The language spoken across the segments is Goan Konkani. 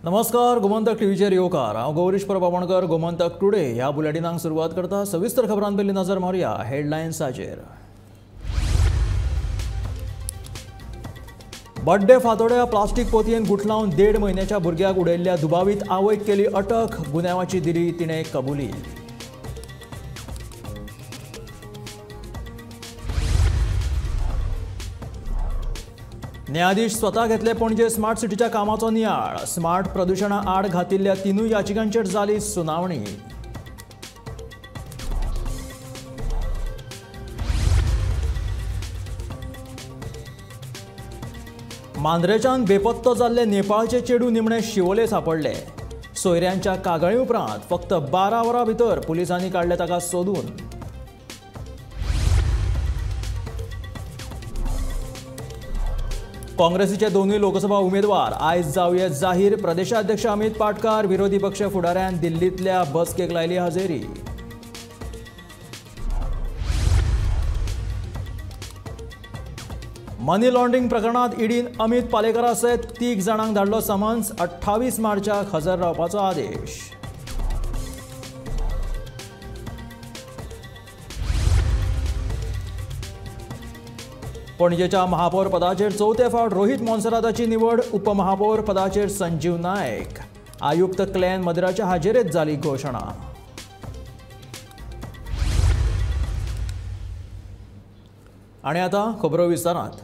नमस्कार, गोमंतक टीव्हीचेर येवकार. हांव गौरीश प्रभावणकर. गोमंतक टुडे ह्या बुलेटिनाक सुरवात करता. सविस्तर खबरां पयलीं नजर मारुया हेडलायन्साचेर. बड्डे फातोड्या प्लास्टीक पोतयेन गुठलावन 1.5 म्हयन्याच्या भुरग्याक उडयल्ल्या दुबावीत आवयक केली अटक. गुन्यांवाची दिली तिणें कबुली. न्यायाधीश स्वता घेतले पणजे स्मार्ट सिटीच्या कामाचो नियाळ. स्मार्ट प्रदुशणा आड घातिल्ल्या 3 याचिकांचेर जाली सुनावणी. मांद्रेच्यान बेपत्तो जाल्ले नेपाळचे चेडू निमणे शिवोले सापडले. सोयऱ्यांच्या कागाळी उपरांत फक्त 12 वरां भितर पुलिसांनी काडले ताका सोदून. काँग्रेसीचे 2 लोकसभा उमेदवार आयज जावये जाहीर. प्रदेशाध्यक्ष अमित पाटकार, विरोधी पक्ष फुडाऱ्यान दिल्लींतल्या बसकेक लायली हजेरी. मनी लॉन्ड्रिंग प्रकरणात ईडीन अमित पालेकरा सयत 3 जाणांक धाडलो समन्स. 28 मार्चाक हजर रावपाचो आदेश. पणजेच्या महापौर पदाचेर चवथे फावट रोहित मोन्सेराताची निवड. उपमहापौर पदाचेर संजीव नायक. आयुक्त क्लॅन मदिराच्या हाजेरेत जाली घोशणा. आनी आतां खबरो विस्तारांत.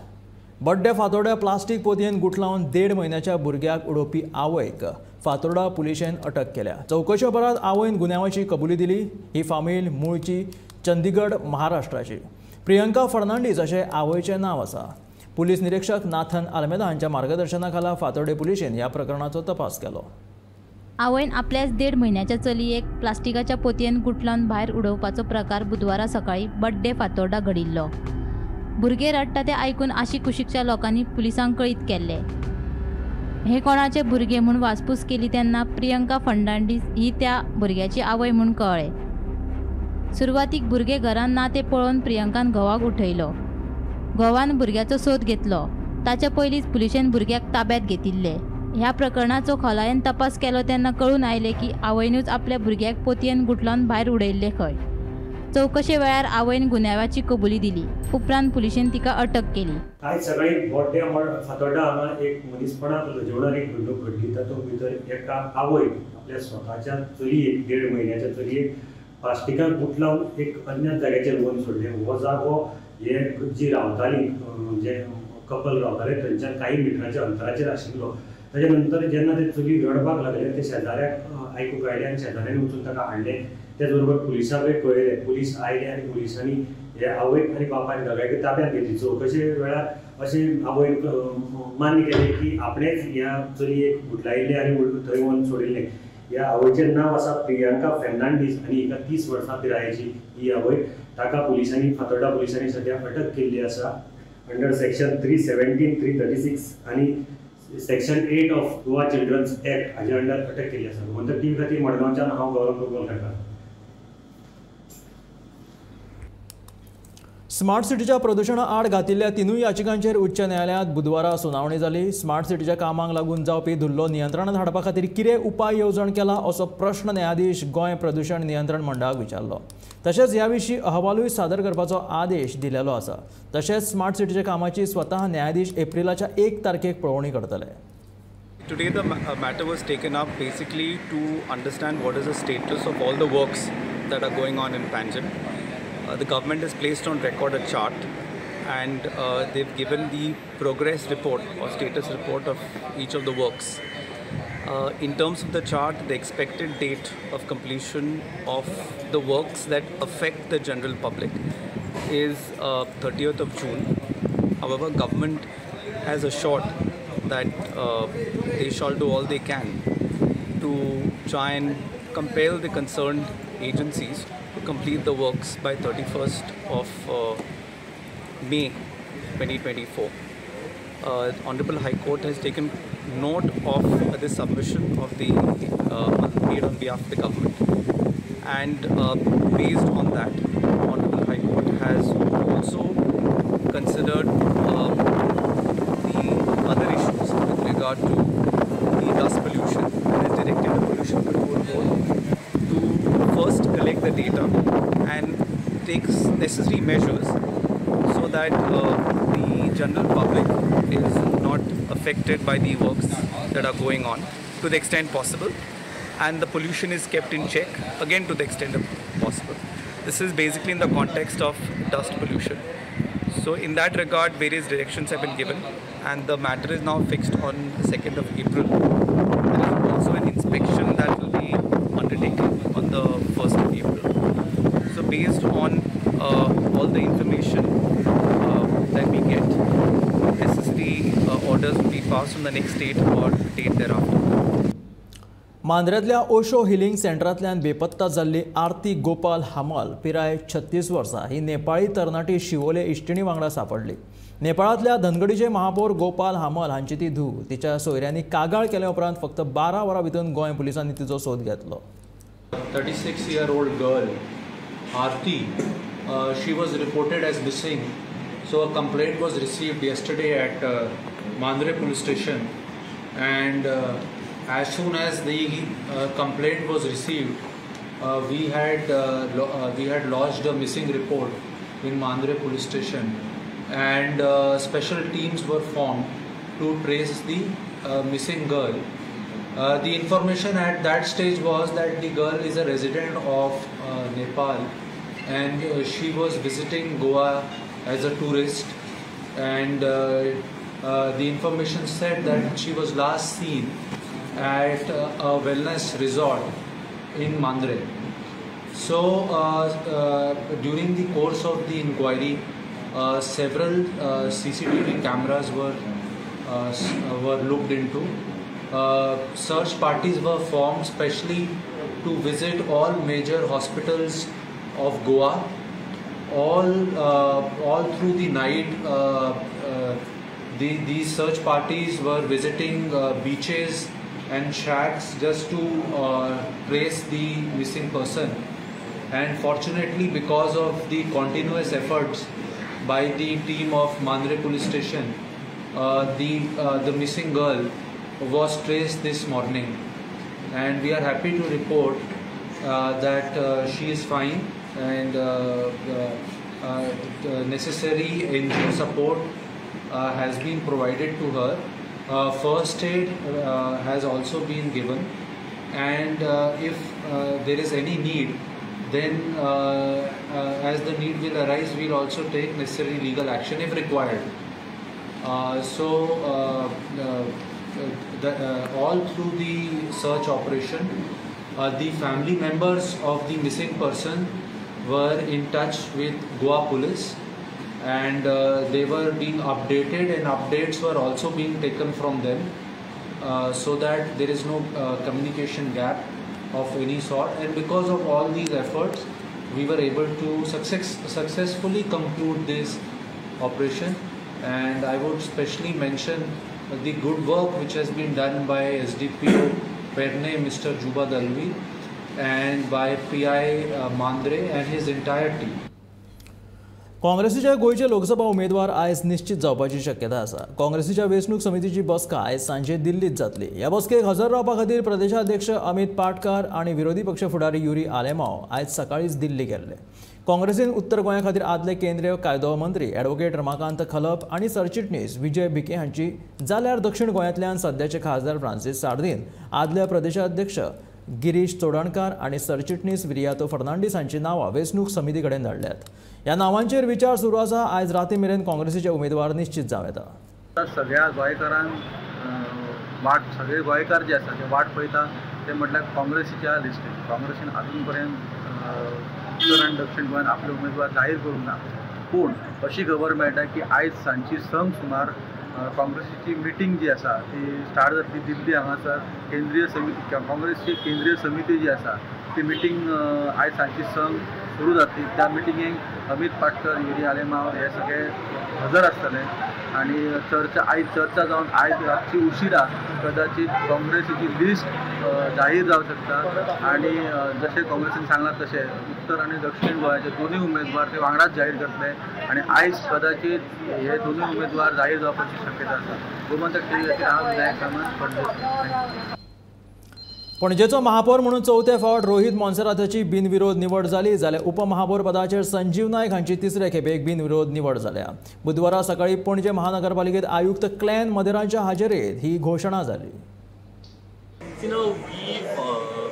बड्डे फातोड्या प्लास्टीक पोतयेन गुठलावन 1.5 म्हयन्याच्या भुरग्याक उडोवपी आवयक फातोर्डा पुलिशेन अटक केल्या. चवकशे उपरांत आवयन गुन्यांवाची कबुली दिली. ही फामील मूळची चंदीगड महाराष्ट्राची. प्रियंका फर्नांडीस अशें आवयचें नांव आसा. पुलीस निरीक्षक नाथन आल्मेदा हांच्या मार्गदर्शनाखाला फातोर्डे पुलिशेन ह्या प्रकरणाचो तपास केलो. आवयन आपल्याच 1.5 म्हयन्याच्या चलयेक प्लास्टिकाच्या पोतयेन गुठलावन भायर उडोवपाचो प्रकार बुधवारा सकाळीं बड्डे फातोर्डा घडिल्लो. भुरगें रडटा तें आयकून आशिकुशीकच्या लोकांनी पुलिसांक कळीत केल्लें. हे कोणाचे भुरगे म्हूण वासपूस केली तेन्ना प्रियंका फर्नांडीस ही त्या भुरग्याची आवय म्हूण कळ्ळें. सुरवातीक भुरगें घरान ना तें पळोवन प्रियंकान घोवाक उठयलो. घोवान भुरग्याचो सोद घेतलो. ताच्या पयलींच पुलिशेन भुरग्याक ताब्यांत घेतिल्लें. ह्या प्रकरणाचो खोलायेन तपास केलो तेन्ना कळून आयलें की आवयनूच आपल्या भुरग्याक पोतयेन गुठलावन भायर उडयल्लें खंय. चवकशे वेळार आवयन गुन्यांवाची कबुली दिली. उपरांत पुलिशेन तिका अटक केली. आयज सकाळीं बोड्डे फातोर्डा हांगा एक मनीसपणाक लजवणारी घडणूक घडली. तातूंत भितर एका आवयक आपल्या स्वताच्या चलयेक 1.5 म्हयन्याच्या चलयेक प्लास्टिकाक गुठलावन एक अज्ञात जाग्याचेर व्हरून सोडलें. हो जागो हे जी रावताली, जे कपल रावताले थंयच्यान काही मिटराच्या अंतराचेर आशिल्लो. ताच्या नंतर जेन्ना ते चली रडपाक लागले ते शेजाऱ्याक आयकूंक आयले आनी शेजाऱ्यांनी वचून ताका हाडलें. त्याच बरोबर पुलिसांकय कळयलें. पुलीस आयले आनी पुलिसांनी हे आवयक आनी बापायक दोगांयकय ताब्यांत घेतली. चवकशे वेळार अशें आवयन मान्य केलें की आपणेच ह्या चलयेक गुठलायिल्लें आनी थंय व्हरून सोडिल्लें. ह्या आवयचें नांव आसा प्रियंका फर्नांडीस आनी हिका 30 वर्सां पिरायेची ही आवय. ताका पुलिसांनी फातोर्डा पुलिसांनी सद्या अटक केल्ली आसा अंडर सेक्शन 317, 336 आनी section 8 of Goa children's act हाजे अंडर अटक केल्ली आसा. गोमंतक टीव्ही खातीर मडगांवच्यान हांव गौरव प्रभुगांवकार. स्मार्ट सिटीच्या प्रदुशणा आड घातिल्ल्या 3 याचिकांचेर उच्च न्यायालयांत बुधवारा सुनावणी जाली. स्मार्ट सिटीच्या कामाक लागून जावपी धुल्लो नियंत्रणांत हाडपा खातीर कितें उपाय येवजण केला असो प्रश्न न्यायाधीश गोंय प्रदुशण नियंत्रण मंडळाक विचारलो. तशेंच ह्या विशीं अहवालूय सादर करपाचो आदेश दिलेलो आसा. तशेंच स्मार्ट सिटीच्या कामाची स्वता न्यायाधीश एप्रिलाच्या 1 तारखेक पळोवणी करतले. Today the matter was taken up basically to understand what is the status of all the works that are going on in Panjim. The government has placed on record a chart and they've given the progress report or status report of each of the works. In terms of the chart, the expected date of completion of the works that affect the general public is 30th of June. However, government has assured that they shall do all they can to try and compel the concerned agencies to complete the works by 31st of May 2024. Honorable High Court has taken note of the submission of the made on behalf of the government, and based on that, Honorable High Court has also considered the other issues with regard to the dust pollution the data and takes necessary measures so that the general public is not affected by the works that are going on to the extent possible, and the pollution is kept in check again to the extent possible. This is basically in the context of dust pollution. So in that regard, various directions have been given, and the matter is now fixed on the 2nd of April. There is also an inspection that will be undertaken on the 1st of April. So based on all the information that we get, necessary orders will be passed on the next date or date thereafter. मांद्र्यांतल्या Osho healing सेंटरांतल्यान बेपत्ता जाल्ली आरती गोपाल हमाल पिराय 36 वर्सां ही नेपाळी तरणाटी शिवोले इश्टिणी वांगडा सांपडली. नेपाळांतल्या धनगडीचे महापौर गोपाल हमाल हांची ती धूव. तिच्या सोयऱ्यांनी कागाळ केल्या उपरांत फक्त 12 वरां भितर गोंय पुलिसांनी तिचो सोद घेतलो. 36-year-old girl Aarti, she was reported as missing. So a complaint was received yesterday at Mandre police station, and as soon as the complaint was received, we had lodged a missing report in Mandre police station, and special teams were formed to trace the missing girl. The information at that stage was that the girl is a resident of Nepal, and she was visiting Goa as a tourist, and the information said that she was last seen at a wellness resort in Mandre. So during the course of the inquiry, several CCTV cameras were looked into. Search parties were formed specially to visit all major hospitals of Goa. All through the night, these search parties were visiting beaches and shacks just to trace the missing person. And fortunately, because of the continuous efforts by the team of Mandre police station, the missing girl was traced this morning, and we are happy to report that she is fine, and the necessary NGO support has been provided to her. First aid has also been given, and if there is any need, then as the need will arise, we will also take necessary legal action if required. All through the search operation, the family members of the missing person were in touch with Goa police, and they were being updated, and updates were also being taken from them, so that there is no communication gap of any sort. And because of all these efforts, we were able to successfully conclude this operation. And I would specially mention the good work which has been done by SDPO Pernem, Mr. Juba Dalvi, and by PI Mandre and his entire team. काँग्रेसीच्या गोंयचे लोकसभा उमेदवार आयज निश्चित जावपाची शक्यता आसा. काँग्रेसीच्या वेंचणूक समितीची बसका आयज सांजे दिल्लीत जातली. ह्या बसकेक हजर रावपा खातीर प्रदेशाध्यक्ष अमित पाटकार आनी विरोधी पक्ष फुडारी युरी आलेमाव आयज सकाळींच दिल्ली गेल्ले. काँग्रेसीन उत्तर गोंया खातीर आदले केंद्रीय कायदो मंत्री ॲडव्होकेट रमाकांत खलप आनी सरचिटणीस विजय भिके हांची, जाल्यार दक्षिण गोंयांतल्यान सद्याचे खासदार फ्रांसीस सार्दीन, आदले प्रदेशाध्यक्ष गिरीश चोडणकार आनी सरचिटणीस विरियातो फर्नांडीस हांची नांवां वेंचणूक समिती कडेन धाडल्यात. ह्या नांवांचेर विचार सुरू आसा. आयज राती मेरेन काँग्रेसीचे उमेदवार निश्चित जावं येता. सगळ्या गोंयकारांक वाट, सगळे गोंयकार जे आसा ते वाट पळयता ते म्हटल्यार काँग्रेसीच्या लिस्टीक. काँग्रेसीन अजून पर्यंत उत्तर आनी दक्षिण गोंयांत आपले उमेदवार जाहीर करूंक ना, पूण अशी खबर मेळटा की आयज सांजची 6 सुमार काँग्रेसीची मिटींग जी आसा ती स्टार्ट जातली दिल्ली हांगासर. केंद्रीय समिती, काँग्रेसची केंद्रीय समिती जी आसा ती मिटींग आयज सांजची 6 सुरू जातली. त्या मिटिंगेक अमित पाटकर, युरी आलेमाव हे सगळे हजर आसतले आनी चर्चा आयज चर्चा जावन आयज रातची उशिरा कदाचित काँग्रेसीची लिस्ट जाहीर जावं शकता. आनी जशें काँग्रेसीन सांगलां तशें उत्तर आनी दक्षिण गोंयाचे दोनूय उमेदवार ते वांगडाच जाहीर करतले आनी आयज कदाचित हे दोनूय उमेदवार जाहीर जावपाची शक्यता आसा. गोमंतक टीव्ही खातीर हांव विनायक सामंत, पणजे. पणजेचो महापौर म्हणून चवथे फावट रोहित मोन्सेराताची बिनविरोध निवड जाली, जाल्यार उपमहापौर पदाचेर संजीव नायक हांची तिसरे खेपेक बिनविरोध निवड जाल्या। बुधवारा सकाळी पणजे महानगरपालिकेत आयुक्त क्लॅन मदेरांच्या हाजेरीत ही घोशणा जाली। You know,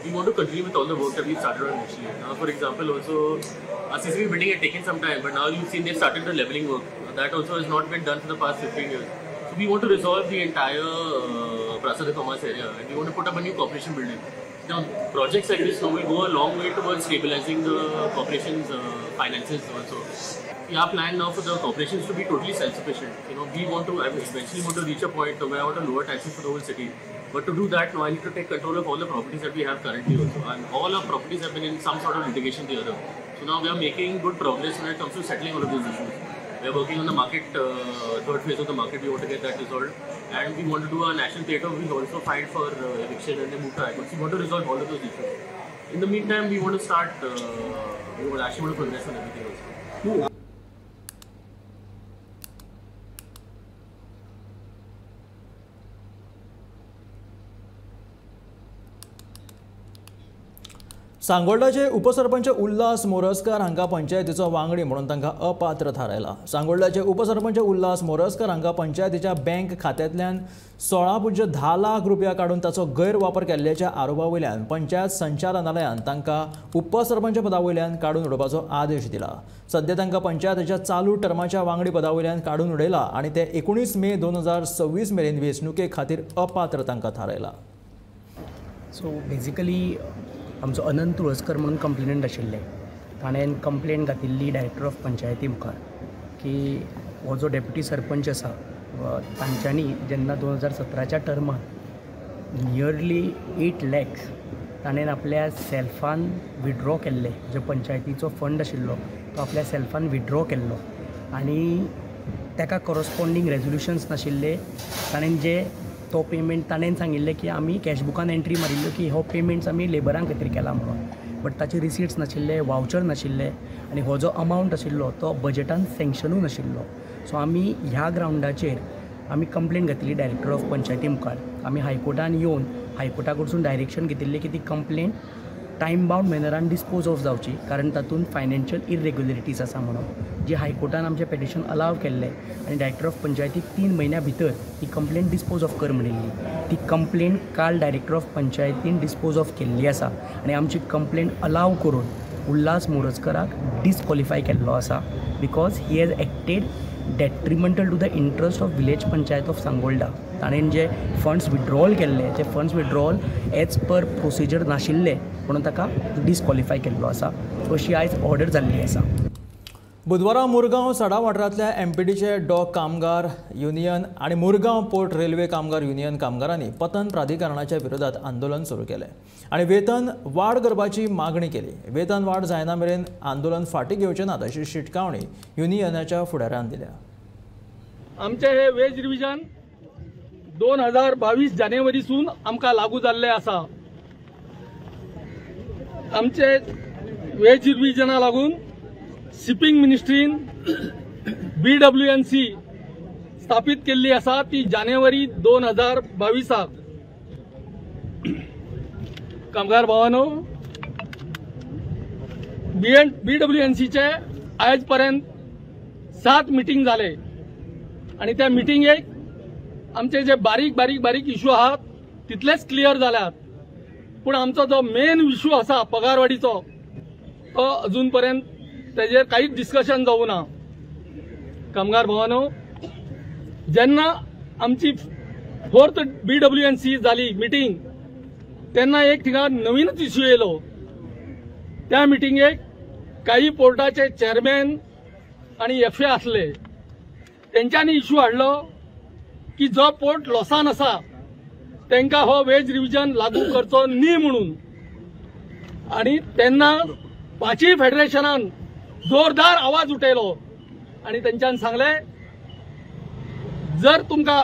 we want to continue with all the work that we started on initially. Now, for example, also our CCB building had taken some time, but now you've seen they've started the leveling work. That also has not been done for the past 15 years. So we want to resolve the entire Praça de Commerce area, and we want to put up a new corporation building. Now, projects like this will go a long way towards stabilizing the corporation's finances also. Our plan now for the corporations to be totally self-sufficient. You know, we want to, I eventually want to reach a point where I want to lower taxes for the whole city. But to do that, now I need to take control of all the properties that we have currently also. And all our properties have been in some sort of litigation or the other. So now we are making good progress when it comes to settling all of these issues. We are working on the market, third phase of the market. We want to get that resolved. And we want to do a national theatre. We also filed for eviction and they moved to High Court. So we want to resolve all of those issues. In the meantime, we want to start, we actually want to progress on everything also. सांगोल्डाचे उपसरपंच उल्हास मोरजकर हांकां पंचायतीचो वांगडी म्हणून तांकां अपात्र थारायला। सांगोल्डाचे उपसरपंच उल्हास मोरजकर हांकां पंचायतीच्या बँक खात्यांतल्यान 16.10 लाख रुपया काडून ताचो गैरवापर केल्ल्याच्या आरोपा वयल्यान पंचायत संचालनालयान तांकां उपसरपंच पदा वयल्यान काडून उडोवपाचो आदेश दिला। सध्या तांकां पंचायतीच्या चालू टर्माच्या वांगडी पदा वयल्यान काडून उडयला आनी ते 19 मे 2026 मेरेन वेंचणुके खातीर अपात्र तांकां थारायला। सो बेजिकली आमचो अनंत तुळसकर म्हणून कंप्लेनंट आशिल्ले, ताणें कंप्लेन घातिल्ली डायरेक्टर ऑफ पंचायती मुखार की हो जो डेप्युटी सरपंच आसा तांच्यांनी जेन्ना 2017च्या टर्मांत नियरली 8 लॅक्स ताणें आपल्या सेल्फान विड्रॉ केल्ले, जो पंचायतीचो फंड आशिल्लो तो आपल्या सेल्फान विड्रॉ केल्लो आनी ताका कॉरस्पोंडींग रेजोल्युशन्स नाशिल्ले। ताणें जे तो पेमेंट ताणें सांगिल्लें की आमी कॅशबुकान एंट्री मारिल्ल्यो की हो पेमेंट्स आमी लेबरां खातीर केला म्हणून, बट ताचे रिसिट्स नाशिल्ले, वावचर नाशिल्ले आनी हो जो अमावंट आशिल्लो तो बजेटान सँक्शनूय नाशिल्लो। सो आमी ह्या ग्रावंडाचेर आमी कंप्लेन घातली डायरेक्टर ऑफ पंचायती मुखार। आमी हायकोर्टान येवन हायकोर्टा कडसून डायरेक्शन घेतिल्लें की ती कंप्लेन टायम बावंड मॅनरान डिस्पोज ऑफ जावची, कारण तातूंत फायनान्शियल इरेग्युलरिटीज आसा म्हणून, जी हायकोर्टान आमचें पेटिशन अलाव केल्लें आनी डायरेक्टर ऑफ पंचायतीक 3 म्हयन्या भितर ती कंप्लेन डिस्पोज ऑफ कर म्हणिल्ली। ती कंप्लेन काल डायरेक्टर ऑफ पंचायतीन डिस्पोज ऑफ केल्ली आसा आनी आमची कंप्लेन अलाव करून उल्हास मोरजकराक डिसक्वॉलिफाय केल्लो आसा, because he has acted detrimental to the interest of village panchayat of Sangolda. ताणें जे फंड्स विड्रॉल केल्ले ते funds withdrawal as per procedure नाशिल्ले म्हणून ताका डिसक्वॉलिफाय केल्लो आसा, अशी आयज ऑर्डर जाल्ली आसा। बुधवारा मुरगांव सडा वाठारांतल्या एमपीडीचे डॉक कामगार युनियन आनी मुरगांव पोर्ट रेल्वे कामगार युनियन कामगारांनी पतन प्राधिकरणाच्या विरोधात आंदोलन सुरू केलें आनी वेतन वाड करपाची मागणी केली। वेतन वाड जायना मेरेन आंदोलन फाटीं घेवचें नात अशी शिटकावणी युनियनाच्या फुडाऱ्यान दिल्या। आमचे हे वेज रिविजन 2022 जानेवारीसून आमकां लागू जाल्ले आसा। आमचे वेज रिविजना लागून शिपिंग मिनिस्ट्रीन BWNC स्थापित केल्ली आसा ती जानेवारी 2022 कामगार भावानो, BWNCचे आयज पर्यंत 7 मिटींग जाले आनी त्या मिटिंगेक आमचे जे बारीक बारीक बारीक इशू आहात तितलेच क्लियर जाल्यात, पूण आमचो जो मेन इशू आसा पगारवाडीचो तो अजून पर्यंत तेजेर कांयच डिस्कशन जावूं ना। कामगार भावानो, जेन्ना आमची 4th BWNC जाली मिटींग तेन्ना एक थिंगा नवीनच इशू येयलो। त्या मिटिंगेक काही पोर्टाचे चेअरमॅन आनी FA आसले, तेंच्यांनी इशू हाडलो की जो पोर्ट लॉसान आसा तेंकां हो वेज रिविजन लागू करचो न्ही म्हणून, आनी तेन्ना 5 फेडरेशनान जोरदार आवाज उठयलो आनी तेंच्यान सांगलें जर तुमकां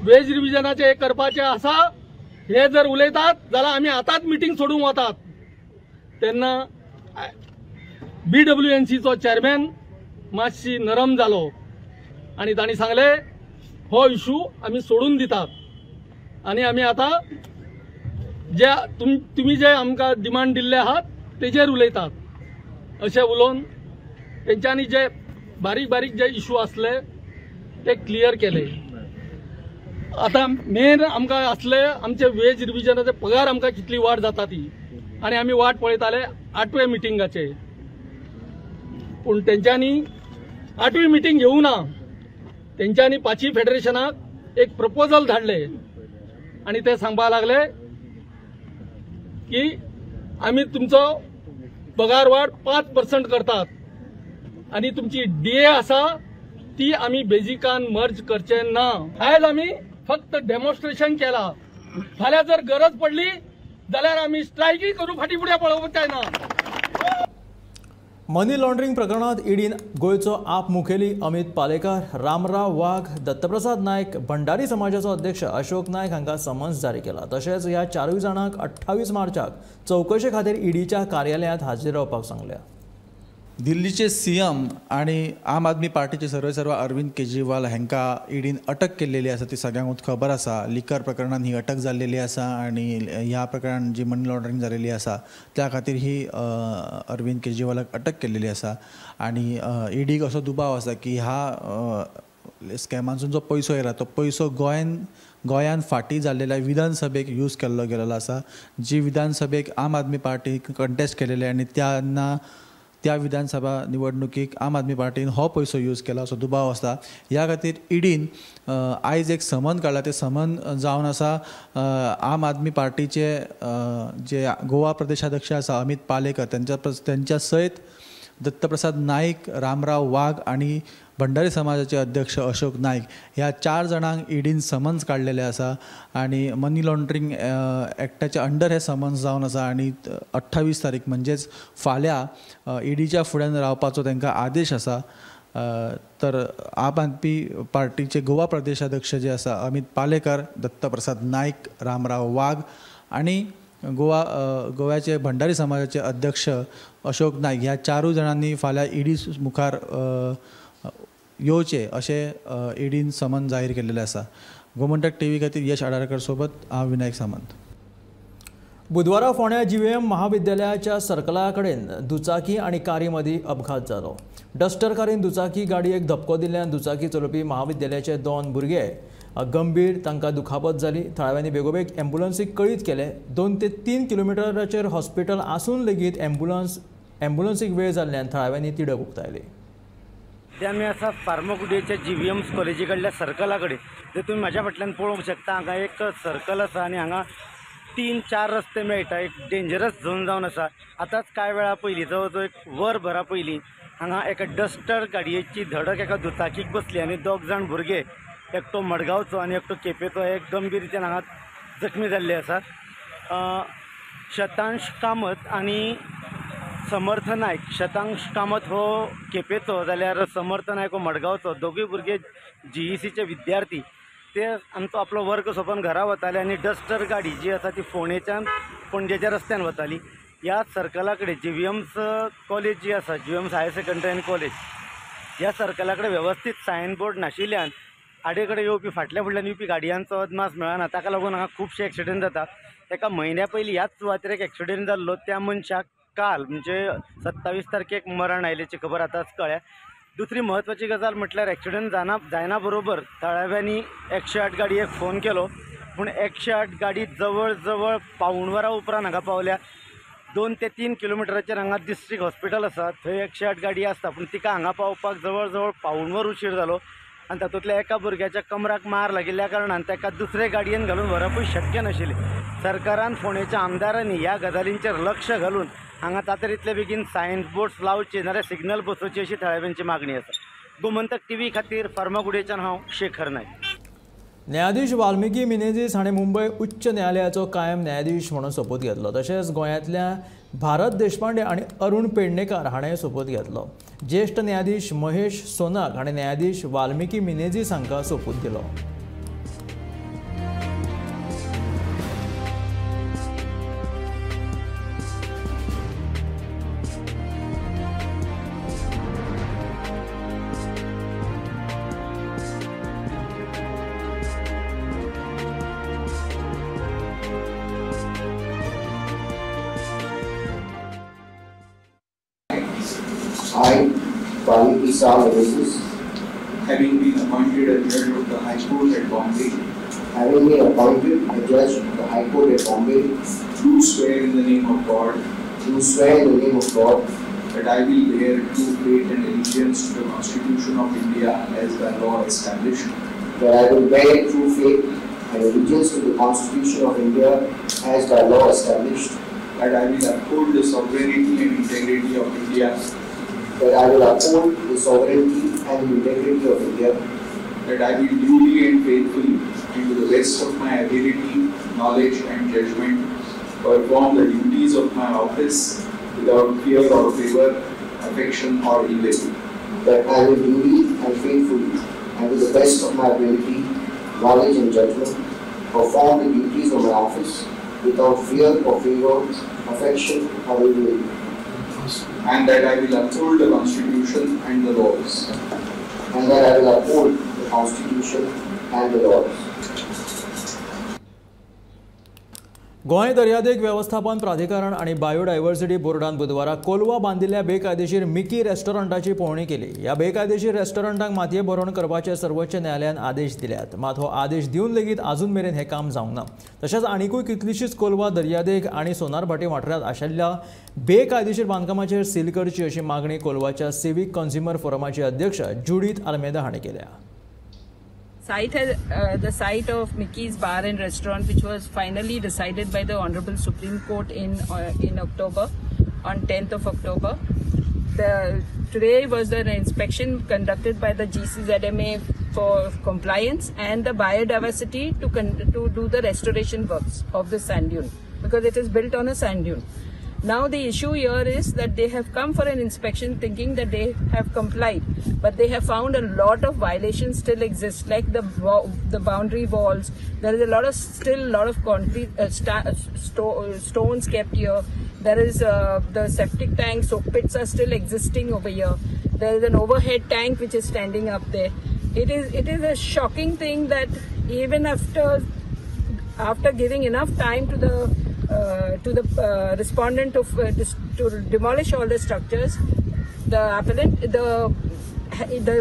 वेज रिविजनाचें हें करपाचें आसा हे जर उलयतात जाल्यार आमी आतांच मिटींग सोडूंक वतात। तेन्ना BWNCचो चेअरमॅन मातशी नरम जालो आनी तांणी सांगलें हो इशू आमी सोडून दितात आनी आमी आतां जे तुमी जे आमकां डिमांड दिल्ले आहात तेजेर उलयतात अशें उलोवन तेंच्यांनी जे बारीक बारीक जे इशू आसले ते क्लियर केले. आतां मेन आमकां आसले आमचे वेज रिविजनाचे पगार आमकां कितली वाड जाता ती, आनी आमी वाट पळयताले 8वे मिटिंगाचे, पूण तेंच्यांनी 8वी मिटींग घेवंक ना. तेंच्यांनी पाची फेडरेशनाक एक प्रपोजल धाडले आनी ते सांगपाक लागले की आमी तुमचो पगार वाड 5% करतात आनी तुमची डीए आसा ती आमी बेजिकान मर्ज करचे ना. आयज आमी फक्त डेमॉन्स्ट्रेशन केला, फाल्यां जर गरज पडली जाल्यार आमी स्ट्रायकूय करूं, फाटीं फुडें पळोवपाक ना. मनी लॉन्ड्रिंग प्रकरणात ईडीन गोंयचो आप मुखेली अमित पालेकार, रामराव वाघ, दत्तप्रसाद नायक, भंडारी समाजाचो अध्यक्ष अशोक नायक हांकां समन्स जारी केला. तशेंच ह्या 4 जाणांक 28 मार्चाक चवकशे खातीर ईडीच्या कार्यालयांत हाजीर रावपाक सांगल्या. दिल्लीचे सीएम आणि आम आदमी पार्टीचे सर्वेसर्वा अरविंद केजरीवाल हांकां ईडीन अटक केल्लेली आसा ती सगळ्यांकूच खबर आसा. लिकर प्रकरणान ही अटक जाल्लेली आसा आनी ह्या प्रकरणान जी मनी लॉन्ड्रिंग जाल्लेली आसा त्या खातीर ही अरविंद केजरीवालाक अटक केल्लेली आसा. आनी ईडीक असो दुबाव आसा की ह्या स्कॅमांतसून जो पयसो येयला तो पयसो गोंयान फाटीं जाल्लेल्या विधानसभेक यूज केल्लो गेल्लो आसा, जी विधानसभेक आम आदमी पार्टी कंटेस्ट केलेले आनी त्यांना त्या विधानसभा निवडणुकीक आम आदमी पार्टीन हो पयसो यूज केला असो दुबाव आसा. ह्या खातीर ईडीन आयज एक समन काडला. ते समन जावन आसा आम आदमी पार्टीचे जे गोवा प्रदेशाध्यक्ष आसा अमित पालेकर त्यांच्या सयत दत्तप्रसाद नायक, रामराव वाघ आनी भंडारी समाजाचे अध्यक्ष अशोक नायक ह्या 4 जाणांक ईडीन समन्स काडलेले आसा आनी मनी लॉन्ड्रिंग एक्टाच्या अंडर हे समन्स जावन आसा. आनी 28 तारीख म्हणजेच फाल्यां ईडीच्या फुड्यान रावपाचो तांकां आदेश आसा. तर आम आदमी पार्टीचे गोवा प्रदेशाध्यक्ष जे आसा अमित पालेकर, दत्तप्रसाद नायक, रामराव वाघ आनी गोव्याचे भंडारी समाजाचे अध्यक्ष अशोक नायक ह्या 4 जाणांनी फाल्यां ईडी मुखार येवचे अशें ईडीन समन जाहीर केल्लेलें आसा. गोमंतक टीव्ही खातीर यश आडारकर सोबत हांव विनायक सामंत. बुधवारा फोंड्या जीव्हीएम महाविद्यालयाच्या सर्कला कडेन दुचाकी आनी कारी मदीं अपघात जालो. डस्टर कारीन दुचाकी गाडयेक धपको दिल्ल्यान दुचाकी चलोवपी महाविद्यालयाचे 2 भुरगे गंभीर तांकां दुखापत जाली. थळाव्यांनी बेगोबेग ॲम्ब्युलन्सीक कळीत केलें. 2 ते 3 किलोमिटराचेर हॉस्पिटल आसून लेगीत ॲम्ब्युलन्सीक वेळ जाल्ल्यान थळाव्यांनी तिडक उक्तायली. आमी आसा फार्मागुडयेच्या जीव्हीएम कॉलेजी कडल्या सर्कला कडेन. जर तुमी म्हाज्या फाटल्यान पळोवंक शकता हांगा एक सर्कल आसा आनी हांगा 3-4 रस्ते मेळटा. एक डेंजरस झोन जावन आसा. आतांच कांय वेळा पयलीं जवळ जवळ एक वरभरा पयलीं हांगा एका डस्टर गाडयेची धडक एका दुचाकीक बसली आनी 2 जाण भुरगे, एकटो मडगांवचो आनी एकटो केपेचो, हे गंभीर रितीन हांगा जखमी जाल्ले आसा. शतांश कामत आनी समर्थ नायक. शतांश कामत हो केपेचो जाल्यार समर्थ नायक हो मडगांवचो. दोगूय भुरगे जीईसीचे विद्यार्थी. ते आमचो आपलो वर्ग सोंपोवन घरा वताले आनी डस्टर गाडी जी आसा ती फोंडेच्यान पणजेच्या रस्त्यान वताली. ह्या सर्कला कडेन जीव्हीएम्स कॉलेज जी आसा, जीव्हीएम्स हायर सेकंडरी आनी कॉलेज, ह्या सर्कला कडेन वेवस्थीत सायन बोर्ड नाशिल्ल्यान आडे कडेन येवपी फाटल्या फुडल्यान येवपी गाडयांचो अदमास मेळना. ताका लागून हांगा खुबशे एक्सिडंट जाता. एका म्हयन्या पयलीं ह्याच सुवातेर एक एक्सिडंट जाल्लो. त्या मनशाक काल म्हणजे 27 तारखेक मरण आयिल्ल्याची खबर आतांच कळ्ळ्या. दुसरी म्हत्वाची गजाल म्हटल्यार एक्सिडंट जायना बरोबर थळाव्यांनी 108 गाडयेक फोन केलो, पूण 108 गाडी जवळ जवळ 0.75 वरां उपरांत हांगा पावल्या. 2 ते 3 किलोमिटराचेर हांगा डिस्ट्रिक्ट हॉस्पिटल आसा, थंय 108 गाडी आसता, पूण तिका हांगा पावपाक जवळ जवळ 0.75 वर उशीर जालो आनी तातूंतल्या एका भुरग्याच्या कमराक मार लागिल्ल्या कारणान ताका दुसरे गाडयेन घालून व्हरपूय शक्य नाशिल्लें. सरकारान फोंडेच्या आमदारांनी ह्या गजालींचेर लक्ष घालून हांगा तातडीतले बेगीन सायन बोर्ड्स लावचे नाजाल्यार सिग्नल बसोवचे अशी थळाव्यांची मागणी आसा. गोमंतक टीव्ही खातीर फार्मागुडयेच्यान हांव शेखर नायक. न्यायाधीश वाल्मिकी मिनेझीस हाणें मुंबय उच्च न्यायालयाचो कायम न्यायाधीश म्हणून सोपूत घेतलो. तशेंच गोंयांतल्या भारत देशपांडे आनी अरुण पेडणेकार हाणें सोपूत घेतलो. ज्येश्ठ न्यायाधीश महेश सोनाक हाणें न्यायाधीश वाल्मिकी मिनेझीस हांकां सोपूत दिलो. I, Valmiki Sal Mrs. Having been appointed a judge of the High Court at Bombay, having been appointed a judge of the High Court at Bombay, do swear in the name of God, do swear in the name of God, that I will bear true faith and allegiance to the Constitution of India as by law established, that I will bear true faith and allegiance to the Constitution of India as by law established, that I will uphold the sovereignty and integrity of India, that I will uphold the sovereignty and integrity of India, that I will duly and faithfully, and to the best of my ability, knowledge and judgment, perform the duties of my office without fear or favor, affection or ill will. That I will duly and faithfully, and to the best of my ability, knowledge and judgment, perform the duties of my office without fear or favor, affection or ill will. And that I will uphold the Constitution and the laws. And that I will uphold the Constitution and the laws. Goa दर्यादेग वेवस्थापन प्राधिकरण आणि बायोडायव्हर्सिटी बोर्डान बुधवारा कोलवा बांदिल्ल्या बेकायदेशीर मिकी रेस्टॉरंटाची पळोवणी केली. ह्या बेकायदेशीर रेस्टॉरंटांक मातये भरवण करपाचे सर्वोच्च न्यायालयान आदेश दिल्यात. मात हो आदेश दिवन लेगीत आजून मेरेन हें काम जावंक ना. तशेंच आनिकूय कितलीशीच कोलवा दर्यादेग आनी सोनारभाटी वाठारांत आशिल्ल्या बेकायदेशीर बांदकामाचेर सील करची अशी मागणी कोलवाच्या सिवीक कंज्युमर फोरमाचे अध्यक्ष जुडीत आल्मेदा हांणी केल्या. Site has, the site of Mickey's Bar and Restaurant, which was finally decided by the Honorable Supreme Court in October, on 10th of October. Today was an inspection conducted by the GCZMA for compliance and the biodiversity to do the restoration works of the sand dune, because it is built on a sand dune. Now the issue here is that they have come for an inspection thinking that they have complied, but they have found a lot of violations still exist, like the boundary walls. There is a lot of still lot of concrete stones kept here. There is the septic tank, soak pits are still existing over here. There is an overhead tank which is standing up there. It is a shocking thing that even after giving enough time to the respondent to demolish all the structures, the appellant, the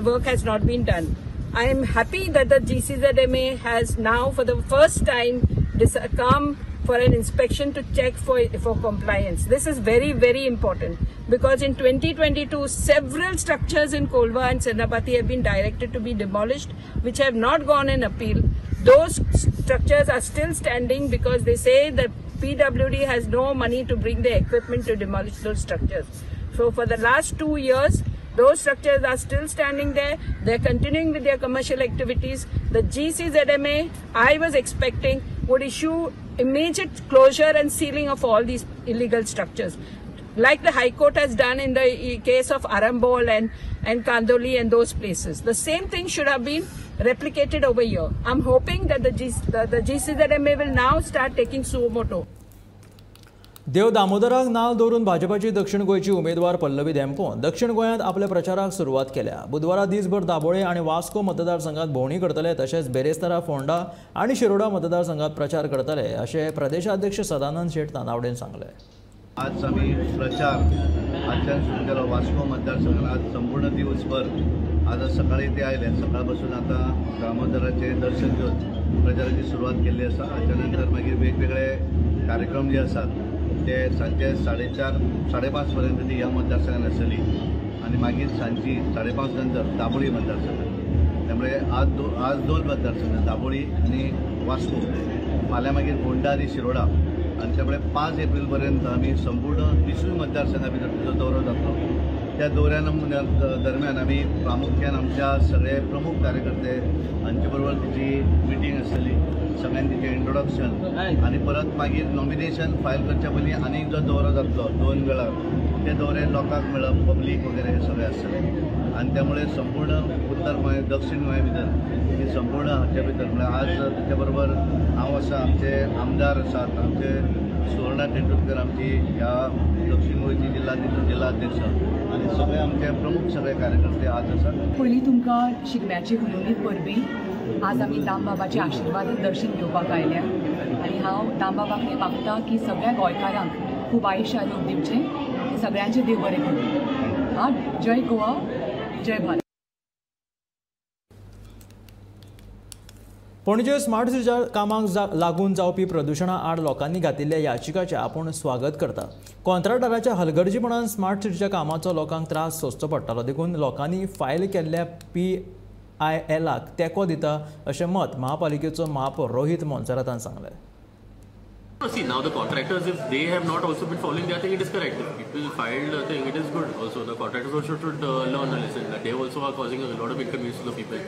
work has not been done. I am happy that the GCZMA has now for the first time come for an inspection to check for compliance. This is very, very important, because in 2022 several structures in Kolva and Senapati have been directed to be demolished, which have not gone in appeal. Those structures are still standing because they say that PWD has no money to bring the equipment to demolish those structures. So for the last 2 years, those structures are still standing there. They're continuing with their commercial activities. The GCZMA, I was expecting, would issue immediate closure and sealing of all these illegal structures, like the High Court has done in the case of Arambol and Kandoli and those places. The same thing should have been replicated over here. I'm hoping that the GCZMA will now start taking suo moto. देव दामोदराक नाल दवरून भाजपाची दक्षिण गोंयची उमेदवार पल्लवी धेंपो दक्षिण गोंयांत आपल्या प्रचाराक सुरवात केल्या. बुधवारा दीसभर दाबोळे आनी वास्को मतदारसंघात भोंवडी करतले, तशेंच बेरेस्तारा फोंडा आनी शिरोडा मतदारसंघात प्रचार करतले अशें प्रदेशाध्यक्ष सदानंद शेट तानावडेन सांगलें. आज आमी प्रचार आजच्यान सुरू केलो वास्को मतदारसंघात. आज संपूर्ण दिवसभर आज सकाळी ते आयले, सकाळपासून आता दामोदराचें दर्शन घेवन प्रचाराची सुरवात केल्ली आसा. हाच्या नंतर मागीर वेगवेगळे कार्यक्रम जे आसात ते सांजचे 4:30 5:30 पर्यंत ती ह्या मतदारसंघात आसतली आनी मागीर सांजची 5:30 नंतर दाबोळी मतदारसंघात. त्यामुळे आज दोन मतदारसंघ, दाबोळी आनी वास्को, फाल्यां मागीर फोंडा आनी शिरोडा, आनी त्यामुळे 5 एप्रिल पर्यंत आमी संपूर्ण 20 मतदारसंघा भितर तिचो दौरो जातलो. त्या दौऱ्या दरम्यान आमी प्रामुख्यान आमच्या सगळे प्रमुख कार्यकर्ते हांचे बरोबर तिची मिटींग आसतली, सगळ्यांनी तिचें इंट्रोडक्शन आनी परत मागीर नॉमिनेशन फायल करच्या पयलीं आनीक जो दौरो जातलो 2 वेळार, त्या दौऱ्यान लोकांक मेळप, पब्लीक वगैरे हे सगळें आसतलें. आनी त्यामुळे संपूर्ण उत्तर गोंय दक्षिण गोंया भितर ही संपूर्ण हाच्या भितर म्हळ्यार आज ताच्या बरोबर हांव आसा, आमचे आमदार आसात, आमचे सुवर्णा तेंडुलकर आमची ह्या दक्षिण गोंयची जिल्हा अध्यक्ष आनी सगळे आमचे प्रमुख सगळे कार्यकर्ते आज आसात. पयलीं तुमकां शिगम्याची हुनहुनीत परबी. आज आमी दामबाबाचे आशिर्वाद दर्शन घेवपाक आयल्या आनी हांव दामबाबा कडेन मागता की सगळ्या गोंयकारांक खूब आयुश्य आरोग्य दिवचें, सगळ्यांचें देव बरें करूं. आं, जय गोवा, जय भारत. पणजे स्मार्ट सिटीच्या कामाक लागून जावपी प्रदुशणा आड लोकांनी घातिल्ल्या याचिकाचें आपूण स्वागत करता. कॉन्ट्रॅक्टराच्या हलगर्जीपणान स्मार्ट सिटीच्या कामाचो लोकांक त्रास सोंसचो पडटालो, देखून लोकांनी फायल केल्ल्या PILाक तेंको दिता अशें मत महापालिकेचो महापौर रोहित मोन्सेरातान सांगलें. See, now the contractors, if they have not also been following their thing, it is correct. If people filed a thing, it is good also. The contractors also should learn a lesson that they also are causing a lot of inconvenience to the people.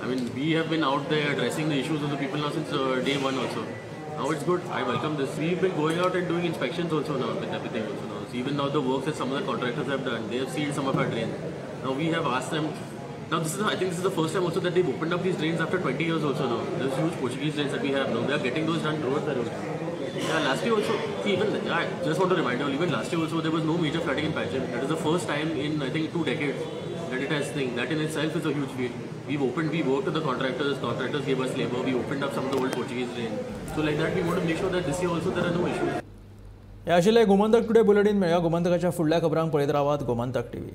I mean, we have been out there addressing the issues of the people now since day one also. Now it's good. I welcome this. We've been going out and doing inspections also now with everything also now. So even now the works that some of the contractors have done, they have sealed some of our drains. Now we have asked them. Now this is, I think this is the first time also that they've opened up these drains after 20 years also now. There's huge Portuguese drains that we have now. They are getting those done road by road. Yeah, last year also, see, even, I just want to remind you all, even last year also there was no major flooding in Panjim. That is the first time in, I think, 2 decades that it has thing. That in itself is a huge feat. We've opened, we worked with the contractors, contractors gave us labor, we opened up some of the old Portuguese drains. So like that, we want to make sure that this year also there are no issues. हे आशिल्लें गोमंतक टुडे बुलेटीन. मेळया गोमंतकाच्या फुडल्या खबरांक. पळयत रावात गोमंतक टीव्ही.